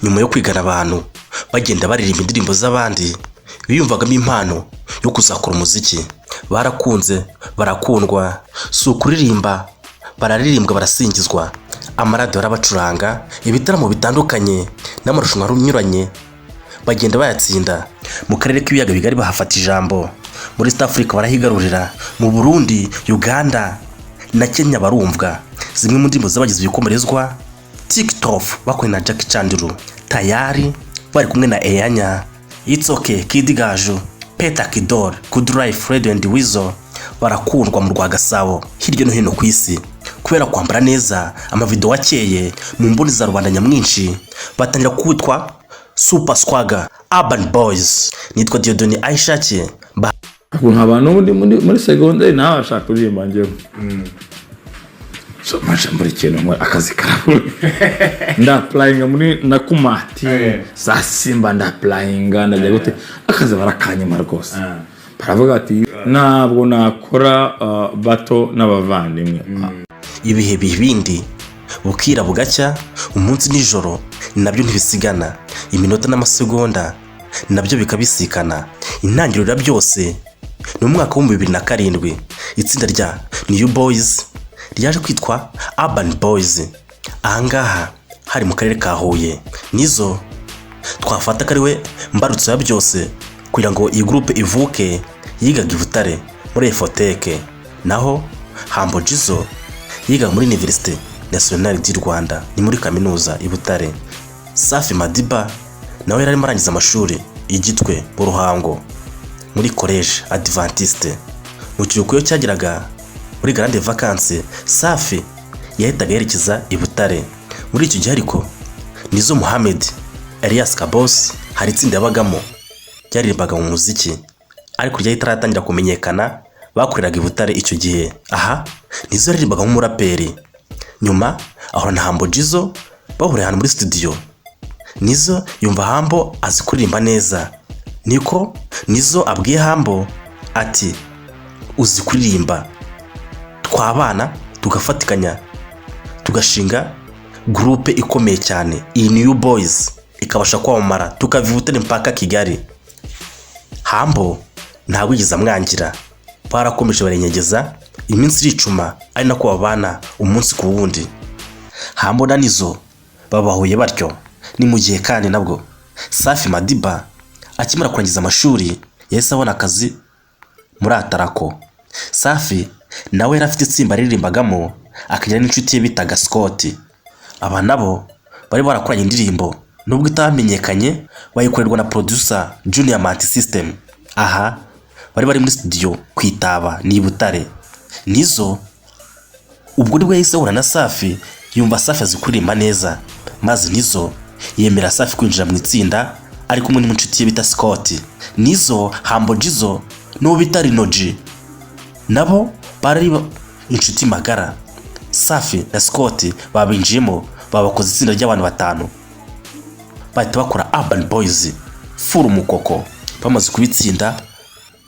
Nyuma yo kwigana abantu bagenda baririmba indirimbo z'abandi, biyumvagamo impano yo kuzakora umuziki. Barakunze, barakundwa, si ukuririmba, bararirimbwa, barasingizwa, amaradiyo arabacuranga, ibitaramo bitandukanye n'amarushanwa anyuranye bagenda bayatsinda. Mu karere k'Ibiyaga Bigari bahafata ijambo, muri East Africa barahigarurira, mu Burundi, Uganda na Kenya barumvwa. Zimwe mu ndirimbo zabagize ibikomerezwa: TikTok bakoranye na Jackie Chandiru, Tayari bari kumwe na Eyanya, It's Okay, Kid Gaju, Peter Kidor, Good Life, Radio and Weasel. Barakundwa mu rwa Gasabo, hirya no hino ku isi, kubera kwambara neza, amavideo akeye mu mboni za rubanda nyamwinshi, batangira kwitwa Super Swagger Urban Boys. Nitwa Dieudonné Aishakiye. Ukuntu abantu muri segonderi nawe bashaka kuririmba, njyewe so maje muri kintu nkora akazi karabura, nda-applyinga muri Nakumatt, za Simba, nda-applyinga, ndajya gute, akazi barakanyima rwose. Baravuga ati ntabwo nakora bato n'abavandimwe. Ibihe bibindi, bukira bugacya, umunsi nijoro nabyo ntibisigana, iminota n'amasegonda nabyo bikabisikana. Intangiriro ya byose ni umwaka wa 2007, itsinda rya New Boys ryaje kwitwa Urban Boys. Ahangaha hari mu karere ka Huye. Nizzo twafata ko ari we mbarutso ya byose kugira ngo iyi groupe ivuke, yigaga i Butare muri EFOTEC, naho Humble Jizzo yigaga muri Université Nationale du Rwanda, ni muri kaminuza i Butare. Safi Madiba nawe yari arimo arangiza amashuri i Gitwe mu Ruhango muri Collège Adventiste. Mu kiruhuko iyo cyageraga muri grandes vacances, Safi yahitaga yerekeza i Butare. Muri icyo gihe ariko Nizzo Muhammad Elias Kabos hari itsinda yabagamo ryaririmbaga mu muziki, ariko ryari ritaratangira kumenyekana. Bakoreraga i Butare icyo gihe. Aha Nizzo yaririmbaga nk'umuraperi. Nyuma ahura na Humble Jizzo, bahuriye ahantu muri studio. Nizzo yumva Humble azi kuririmba neza, niko Nizzo abwiye Humble ati: "Uzi kuririmba, twabana tugafatikanya, tugashinga groupe ikomeye cyane, iyi New Boys ikabasha kwamamara, tukava i Butare mpaka Kigali." Humble ntabwo yigeze amwangira. Barakomeje barenyegeza, iminsi iricuma, ari nako babana umunsi ku wundi. Humble na Nizzo babahuye batyo. Ni mu gihe kandi nabwo Safi Madiba akimara kurangiza amashuri yahise abona akazi muri Atraco. Safi nawe yari afite itsinda yaririmbagamo, akagira n'inshuti ye bitaga Scott. Aba nabo bari barakoranye indirimbo, nubwo itamenyekanye, bayikorerwa na producer Junior Multi System. Aha bari bari muri studio ku Itaba, ni i Butare. Nizzo ubwo nibwo yahise ahura na Safi, yumva Safi azi kuririmba neza, maze Nizzo yemera Safi kwinjira mu itsinda ari kumwe n'inshuti ye bita Scott. Nizzo, Humble Jizzo n'uwo bita Lino G nabo bari inshuti magara. Safi na Scott babinjiyemo, babakoze itsinda ry'abantu batanu, bahita bakora Urban Boys full mukoko. Bamaze kubitsinda,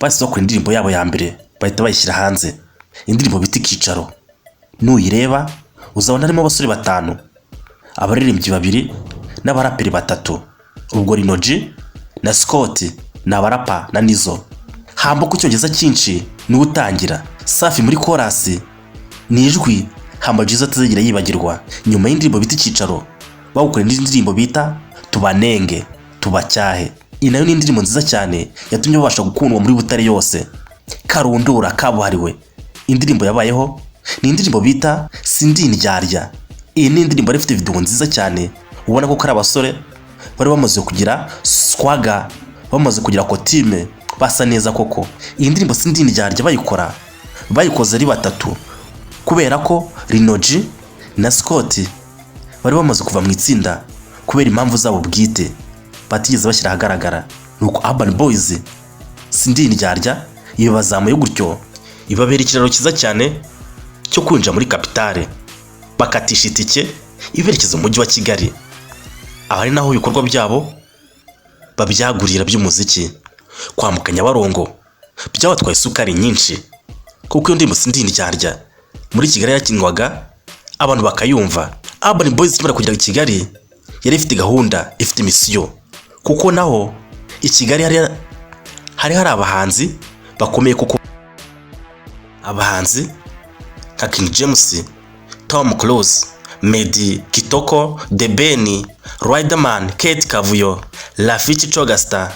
bahise bakora indirimbo yabo ya mbere, bahita bayishyira hanze, indirimbo bita Ikicaro. Nuyireba uzabona harimo abasore batanu, abaririmbyi babiri n'abaraperi batatu. Ubwo Lino G na Scott ni abarapa na Nizzo. Humble ku Cyongereza cyinshi niwe utangira, Safi muri chorus, ni ijwi Humble Jizzo atazigera yibagirwa. Nyuma y'indirimbo bita Icyicaro, bawukora indi ndirimbo bita Tubanenge Tubacyahe. Iyi nayo ni indirimbo nziza cyane yatumye babasha gukundwa muri Butare yose. Karundura kabuhariwe, indirimbo yabayeho ni indirimbo bita Sindi Indyarya. Iyi ni indirimbo yari ifite video nziza cyane, ubona ko ari abasore bari bamaze kugira swagger, bamaze kugira kotime, basa neza koko. Iyi ndirimbo Sindi Indyarya bayikora, bayikoze ari batatu, kubera ko Lino G na Scott bari bamaze kuva mu itsinda kubera impamvu zabo bwite batigeze bashyira ahagaragara. Nuko Urban Boys Sindi Indyarya iyo bazamuye gutyo, ibabera ikiraro cyiza cyane cyo kwinjira muri capitale, bakatisha itike iberekeza mu mujyi wa Kigali. Aha ari naho ibikorwa byabo babyagurira by'umuziki. Kwambuka Nyabarongo byabatwaye isukari nyinshi, kuko iyo ndirimbo Sindi Indyarya muri Kigali yakinwaga abantu bakayumva. Urban Boys ikimara kugera i Kigali Yari ifite gahunda, ifite mission, kuko naho i Kigali hari abahanzi bakomeye, kuko abahanzi nka King James, Tom Close, Meddy, Kitoko, The Ben, Riderman, Kate Kavuyo, Rafiki Cogastar,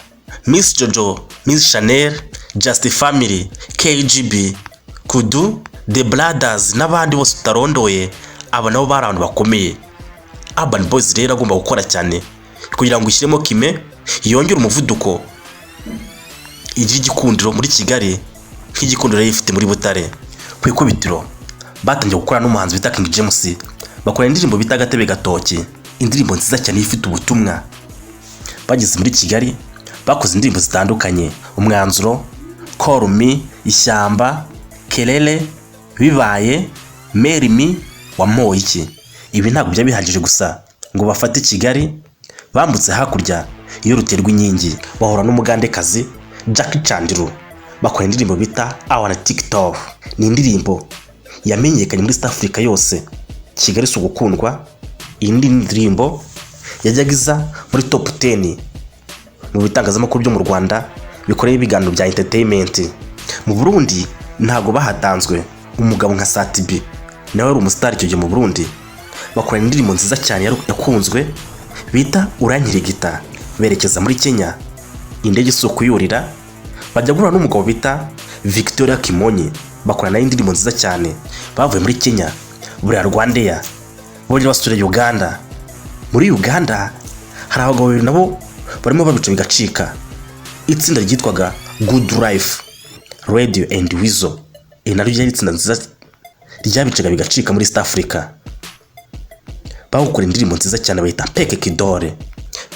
Miss Jojo, Miss Chanel, Just Family, KGB, Kudu, The Brothers n'abandi bose tutarondoye. Aba nabo bari abantu bakomeye. Urban Boys rero agomba gukora cyane kugira ngo ishyiremo kime, yongere umuvuduko, igire igikundiro muri Kigali nk'igikundiro yari ifite muri Butare. Ku ikubitiro batangiye gukorana n'umuhanzi bita King James, bakora indirimbo bita Agatebe Gatoki, indirimbo nziza cyane ifite ubutumwa. Bageze muri Kigali bakoze indirimbo zitandukanye: Umwanzuro, Call Me, Ishyamba, Kelele, Bibaye, Marry Me, Wamoye Iki. Ibi ntabwo byari bihagije gusa ngo bafate Kigali. Bambutse hakurya iyo ruterwa inkingi, bahura n'Umugandekazi Jackie Chandiru, bakora indirimbo bita I Wanna TikTok. Ni indirimbo yamenyekanye muri East Africa yose. Kigali si ugukundwa. Iyi ni indirimbo yajyaga iza muri top 10 mu bitangazamakuru byo mu Rwanda bikoreye ibiganiro bya entertainment. Mu Burundi ntabwo bahatanzwe. Umugabo nka Sat-B nawe wari umusitari icyo gihe mu Burundi, bakorana indirimbo nziza cyane yakunzwe bita Urankirigita. Berekeza muri Kenya, indege si ukuyurira, bajya guhura n'umugabo bita Victoria Kimonyi, bakorana nayo indirimbo nziza cyane. Bavuye muri Kenya buriya RwandAir, bongera basubira Uganda. Muri Uganda hari abagabo babiri nabo barimo babica bigacika, itsinda ryitwaga Good Life, Radio and Weasel. Iri naryo ryari itsinda nziza ryabicaga bigacika muri East Africa. Bawukora indirimbo nziza cyane bayita Peke Kidore.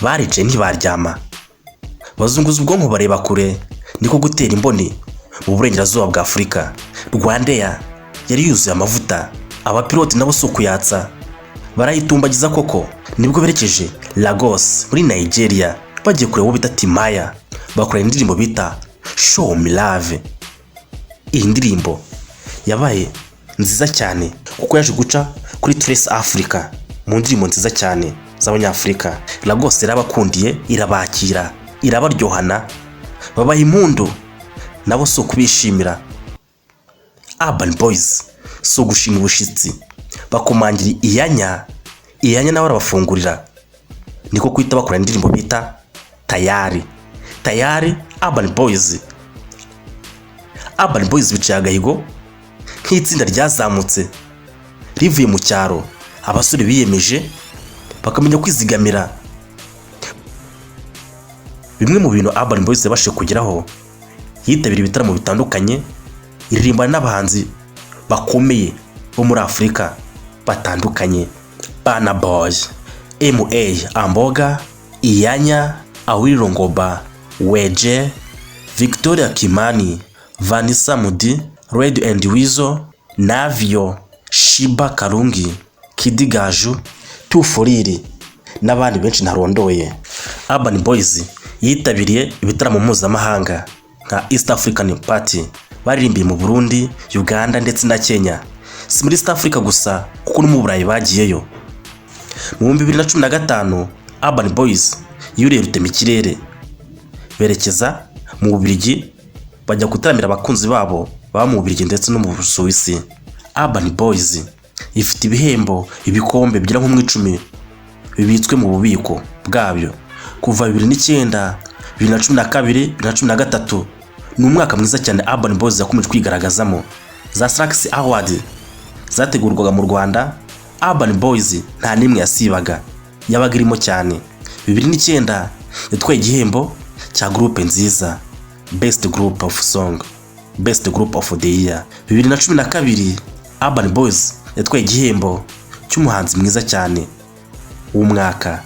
Baricaye ntibaryama, bazunguza ubwonko, bareba kure, niko gutera imboni mu burengerazuba bwa Afurika. RwandAir yari yuzuye amavuta, abapiloti nabo si ukuyatsa, barayitumbagiza koko. Nibwo berekeje Lagos muri Nigeria, bagiye kureba uwo bita Timaya, bakora indirimbo bita Show Me Love. Iyi ndirimbo yabaye nziza cyane kuko yaje guca kuri Trace Africa mu ndirimbo nziza cyane z'Abanyafurika. Lagos yarabakundiye, irabakira, irabaryohana, babaha impundu, nabo si ukubishimira. Urban Boys si ugushima ubushitsi, bakomangira Iyanya, Iyanya nawe arabafungurira, niko kwita bakora indirimbo bita Tayari. Tayari, Urban Boys. Urban Boys biciye agahigo nk'itsinda ryazamutse rivuye mu cyaro, abasore biyemeje bakamenya kwizigamira. Bimwe mu bintu Urban Boys yabashije kugeraho, yitabira ibitaramo bitandukanye, iririmbana n'abahanzi bakomeye bo muri Afurika batandukanye: Burna Boy, M.A Amboga, Iyanya, Awilo Longomba, Weje, Victoria Kimani, Vanessa Mdee, Radio and Weasel, Navio, Sheebah Karungi, Kid Gaju, Two4Real n'abandi benshi ntarondoye. Urban Boys yitabiriye ibitaramo mpuzamahanga nka East African Party, baririmbiye mu Burundi, Uganda ndetse na Kenya. Si muri East Africa gusa, kuko no mu Burayi bagiyeyo. Mu 2015 Urban Boys yuriye rutemikirere, berekeza mu Bubiligi, bajya gutaramira abakunzi babo baba mu Bubiligi ndetse no mu Busuwisi. Urban Boys ifite ibihembo, ibikombe bigera nko mu 10 bibitswe mu bubiko bwabyo kuva 2009, 2012, 2013. Ni umwaka mwiza cyane Urban Boys yakomeje kwigaragazamo. Za Salax Award zategurwaga mu Rwanda, Urban Boys nta n'imwe yasibaga, yabaga irimo cyane. 2009 yatwaye igihembo cya groupe nziza, best group of song, best group of the year. 2012 Urban Boys yatwaye igihembo cy'umuhanzi mwiza cyane w'umwaka,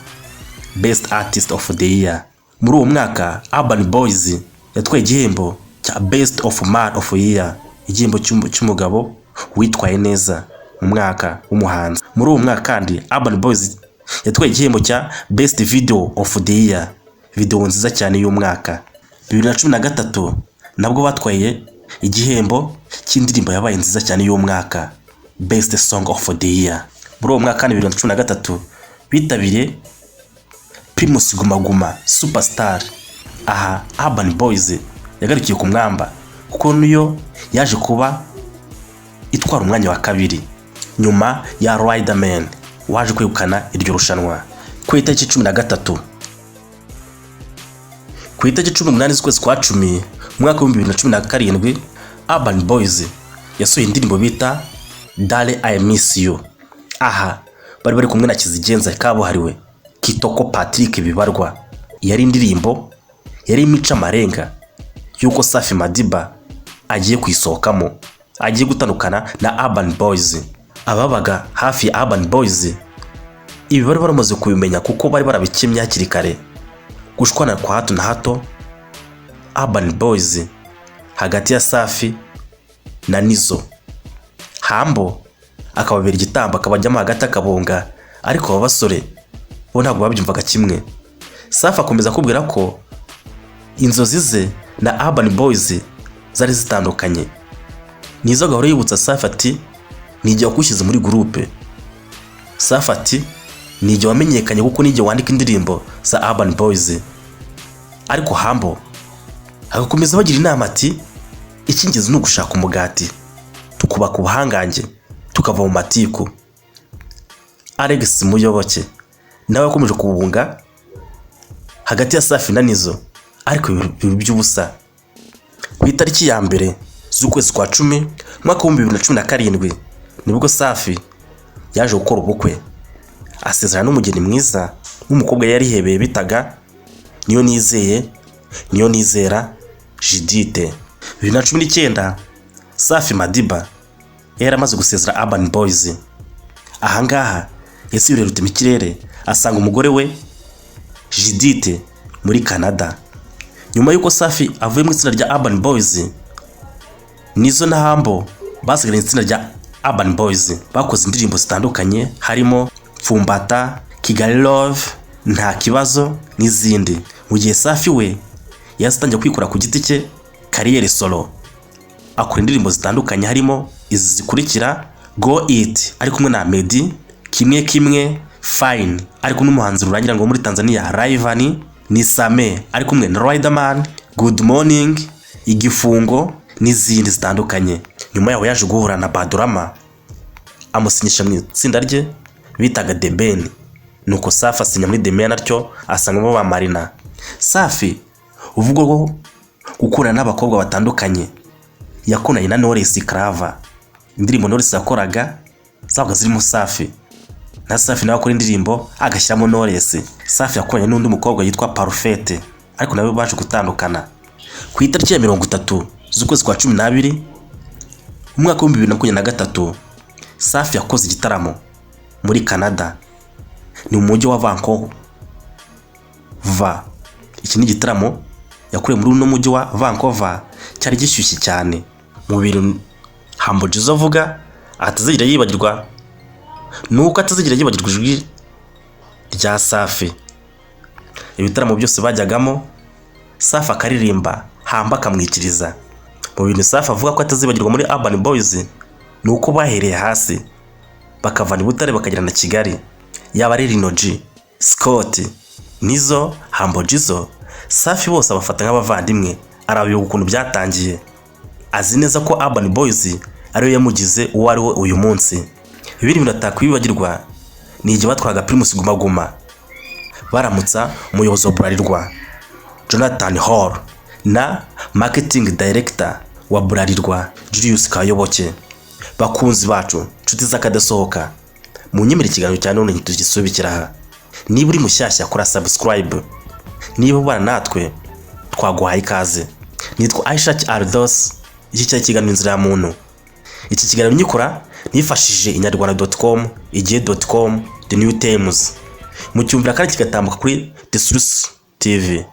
best artist of the year. Muri uwo mwaka Urban Boys yatwaye igihembo cya best of man of year, igihembo cy'umugabo witwaye neza mu mwaka w'umuhanzi. Muri uwo mwaka kandi Urban Boys yatwaye igihembo cya best video of the year, video nziza cyane y'umwaka. 2013 nabwo batwaye igihembo cy'indirimbo yabaye nziza cyane y'umwaka, best song of the year. Muri uwo mwaka kandi, 2013, bitabiriye Primus Guma Guma Superstar. Aha Urban Boys yagarukiye ku mwamba, kuko niyo yaje kuba itwara umwanya wa kabiri nyuma ya Riderman waje kwegukana iryo rushanwa. Ku itariki 13, ku itariki 18 z'ukwezi kwa 10 mu mwaka wa 2017, Urban Boys yasohoye indirimbo bita "Darling I Miss You". Aha bari bari kumwe na kizigenza kabuhariwe Kitoko Patrick Bibarwa. Yari indirimbo yari imica amarenga y'uko Safi Madiba agiye kuyisohokamo, agiye gutandukana na Urban Boys. Ababaga hafi ya Urban Boys ibi bari baramaze kubimenya, kuko bari barabikemye hakiri kare. Gushwana kwa hato na hato Urban Boys hagati ya Safi na Nizo, Hambo akababera igitambo, akabajyamo hagati akabunga, ariko aba basore bo ntabwo babyumvaga kimwe. Safi akomeza akubwira ko inzozi ze na Urban Boys zari zitandukanye. Nizo gahora yibutsa Safi ati: "Nijye wakushyize muri groupe." Safi ati: "Nijye wamenyekanye, kuko nijye wandika indirimbo za Urban Boys." Ariko Hambo agakomeza bagira inama ati: "Icy'ingenzi ni ugushaka umugati, tukubaka ubuhangange, tukava mu matiku." Alex Muyoboke nawe yakomeje kubunga hagati ya Safi na Nizo, ariko biba by'ubusa. Ku itariki ya 1 z'ukwezi kwa 10 umwaka wa 2017, nibwo Safi yaje gukora ubukwe, asezerana n'umugeni mwiza w'umukobwa yari yihebeye bitaga niyo nizeye niyo nizera Judith. 2019, Safi Madiba yari amaze gusezera Urban Boys. Ahangaha yasubiriye rutemikirere, asanga umugore we Judith muri Canada. Nyuma y'uko Safi avuye mu itsinda rya Urban Boys, Nizo na Hambo basigaranye itsinda rya Urban Boys, bakoze indirimbo zitandukanye harimo Pfumbata, Kigali Love, Nta Kibazo n'izindi, mu gihe Safi we yahise atangira kwikora ku giti cye, carrière solo, akora indirimbo zitandukanye harimo izi zikurikira: Go It ari kumwe na Meddy, Kimwe Kimwe, Fine ari kumwe n'umuhanzi rurangira ngo muri Tanzania Rayvanny, Nisame ari kumwe na Riderman, Good Morning, Igifungo n'izindi zitandukanye. Nyuma yaho yaje guhura na Badurama, amusinyisha mu itsinda rye bitaga The Ben. Nuko Safi asinya muri The Ben atyo, asangamo ba Marina. Safi uvuga ko gukundana n'abakobwa batandukanye, yakundanye na Knowless Claver. Indirimbo Knowless yakoraga zabaga zirimo Safi, na Safi nawe akora indirimbo agashyiramo Knowless. Safi yakundanye n'undi mukobwa yitwa Parfait, ariko nawe baje gutandukana. Ku itariki ya 30 z'ukwezi kwa 12 umwaka wa 2023, Safi yakoze igitaramo muri Canada, ni mu mujyi wa Vancouver. Iki ni igitaramo yakorewe muri uno mujyi wa Vancouver, cyari gishyushye cyane. Mu bintu Humble Jizzo avuga atazigera yibagirwa ni uko atazigera yibagirwa ijwi rya Safi. Ibitaramo byose bajyagamo, Safi akaririmba, Humble akamwikiriza. Mu bintu Safi avuga ko atazibagirwa muri Urban Boys ni uko bahereye hasi, bakavana i Butare bakagera na Kigali. Yaba ari Lino G, Scott, Nizo, Humble Jizzo, Safi bose abafata nk'abavandimwe. Arabibuka ukuntu byatangiye, azi neza ko Urban Boys ariyo yamugize uwo ari we uyu munsi. Ibindi bintu atakwibagirwa ni igihe batwaraga Primus Guma Guma, baramutsa umuyobozi wa Bralirwa Jonathan Hall na Marketing Director wa Bralirwa Julius Kayoboke. Bakunzi bacu, nshuti z'akadasohoka, mu nyemere ikiganiro cya none tugisubikira aha. Niba uri mushyashya, kora subscribe. Niba ubana natwe, twaguhaye ikaze. Nitwa Aishak Ardos. Iki cyari ikiganiro Inzira ya Muntu. Iki kiganiro nyikora nifashishije inyarwanda.com, igihe.com, The New Times, mucyumvira kandi kigatambuka kuri The Source TV.